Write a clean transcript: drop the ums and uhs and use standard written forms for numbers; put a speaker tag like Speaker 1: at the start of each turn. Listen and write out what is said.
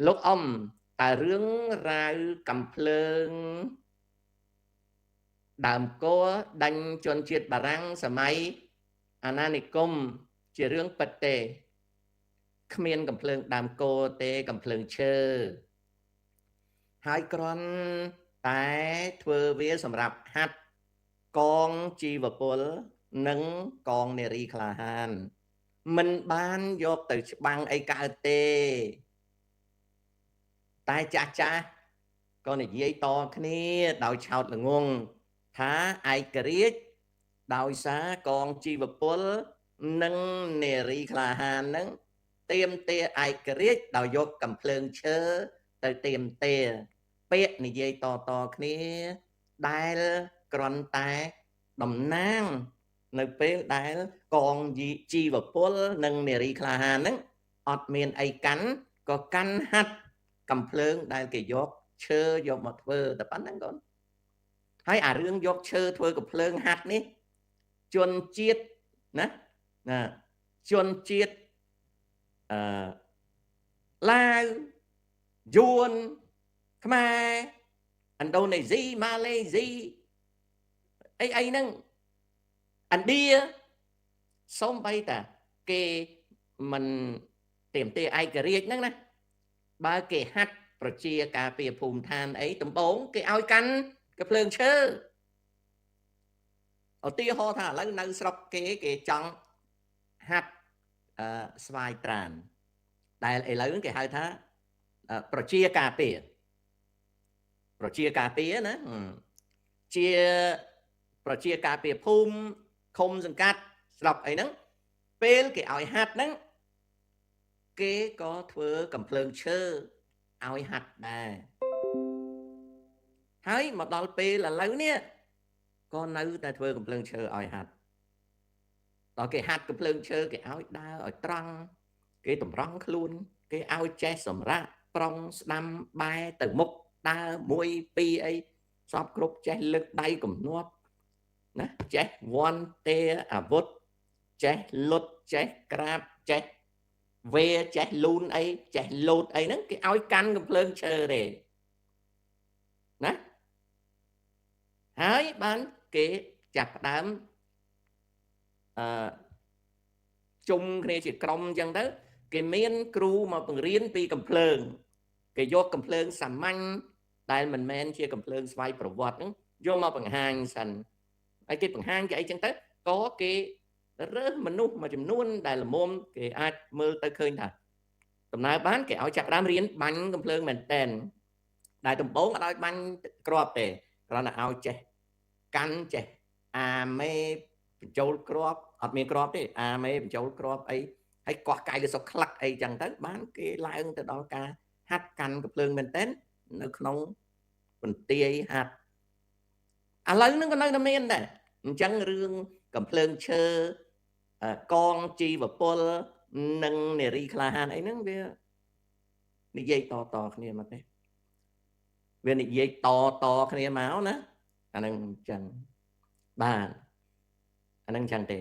Speaker 1: លោកអ៊ំតើរឿងរ៉ាវកំភ្លើងដើមគោដាញ់ជនជាតិបារាំងសម័យអាណានិគមជារឿងពិតទេគ្មានកំភ្លើងដើមគោទេកំភ្លើងឈើហើយគ្រាន់តែធ្វើវាសម្រាប់ហាត់កងជីវពលនិងកងនារីក្លាហានមិនបានយកទៅច្បាំងអីកើតទេតែចាស់ចាស់ក៏និយាយតគ្នាដោយឆោតល្ងងថាឯករាជ្យដោយសារកងជីវពលនិងនារីក្លាហាននឹងទៀមទាឯករាជ្យដោយយកកំភ្លើងឈើទៅទៀមទាពាក្យនិយាយតតគ្នាដែលគ្រាន់តែតំណាងនៅពេលដែលកងជីវពលនិងនារីក្លាហានហ្នឹងអត់មានអីកាន់ក៏កាន់ហាត់កំភ្លើងដែលគេយកឈើយកមកធ្វើតែប៉ុណ្្នឹងកូនហើយអារឿងយកឈើធ្វើកំភ្លើងហាត់នេះជនជាតិណាណាជនជាតិអឺឡាវយួនខ្មែរឥណ្ឌូនេស៊ីម៉ាឡេស៊ីអីអីហ្នឹងឥណ្ឌាសូម្បីតាគេមិនទៀមទាឯករាជ្យហ្នឹងណាបើគេហាត់ប្រជាការពារភូមិឋានអីដំបងគេឲ្យកាន់កំភ្លើងឈើឧទាហរណ៍ថាឥឡូវនៅស្រុកគេគេចង់ហាត់ស្វាយត្រានដែលឥឡូវគេហៅថាប្រជាការពារប្រជាការពារណាជាប្រជាការពារភូមិឃុំសង្កាត់ស្រុកអីហ្នឹងពេលគេឲ្យហាត់ហ្នឹងគេក៏ធ្វើកំភ្លើងឈើឲ្យហាត់ដែរហើយមកដល់ពេលឥឡូវនេះក៏នៅតែធ្វើកំភ្លើងឈើឲ្យហាត់ដល់គេហាត់កំភ្លើងឈើគេឲ្យដើរឲ្យត្រង់គេតម្រង់ខ្លួនគេឲ្យចេះសម្រាប់ប្រុងស្ដាំបែរទៅមុខដើរ1 2អីសពគ្រប់ចេះលើកដៃគំនាប់ណាចេះវ័នទេអាវុធចេះលុតចេះក្រាបចេះវេចេះលូនអីចេះលោតអីហ្នឹងគេឲ្យកាន់កំភ្លើងឈើទេណាហើយបានគេចាប់ផ្ដើមអឺជុំគ្នាជាក្រុមអញ្ចឹងទៅគេមានគ្រូមកបង្រៀនពីកំភ្លើងគេយកកំភ្លើងសាមញ្ញដែលមិនមែនជាកំភ្លើងស្វ័យប្រវត្តិហ្នឹងយកមកបង្ហាញសិនហើយគេបង្ហាញគេអីចឹងទៅក៏គេរើសមនុស្សមួយចំនួនដែលល្មមគេអាចមើលទៅឃើញថាដំណើរបានគេឲ្យចាប់ដើមរៀនបាញ់កំភ្លើងមែនតែនដែលដំបូងអត់ឲ្យបាញ់គ្រាប់ទេគ្រាន់តែឲ្យចេះកាន់ចេះអាមេបញ្ចូលគ្រាប់អត់មានគ្រាប់ទេអាមេបញ្ចូលគ្រាប់អីហើយកោះកាយលើសុកក្លឹកអីចឹងទៅបានគេឡើងទៅដល់ការហាត់កាន់កំភ្លើងមែនតែននៅក្នុងបន្ទាយហាត់ឥឡូវហ្នឹងក៏នៅតែមានដែរអញ្ចឹងរឿងកំភ្លើងឈើកងជីវពលនិងនារីក្លាហានអីហ្នឹងវានិយាយតតគ្នាមកទេវានិយាយតតគ្នាមកណាអាហ្នឹងអញ្ចឹងបាទអាហ្នឹងអញ្ចឹងទេ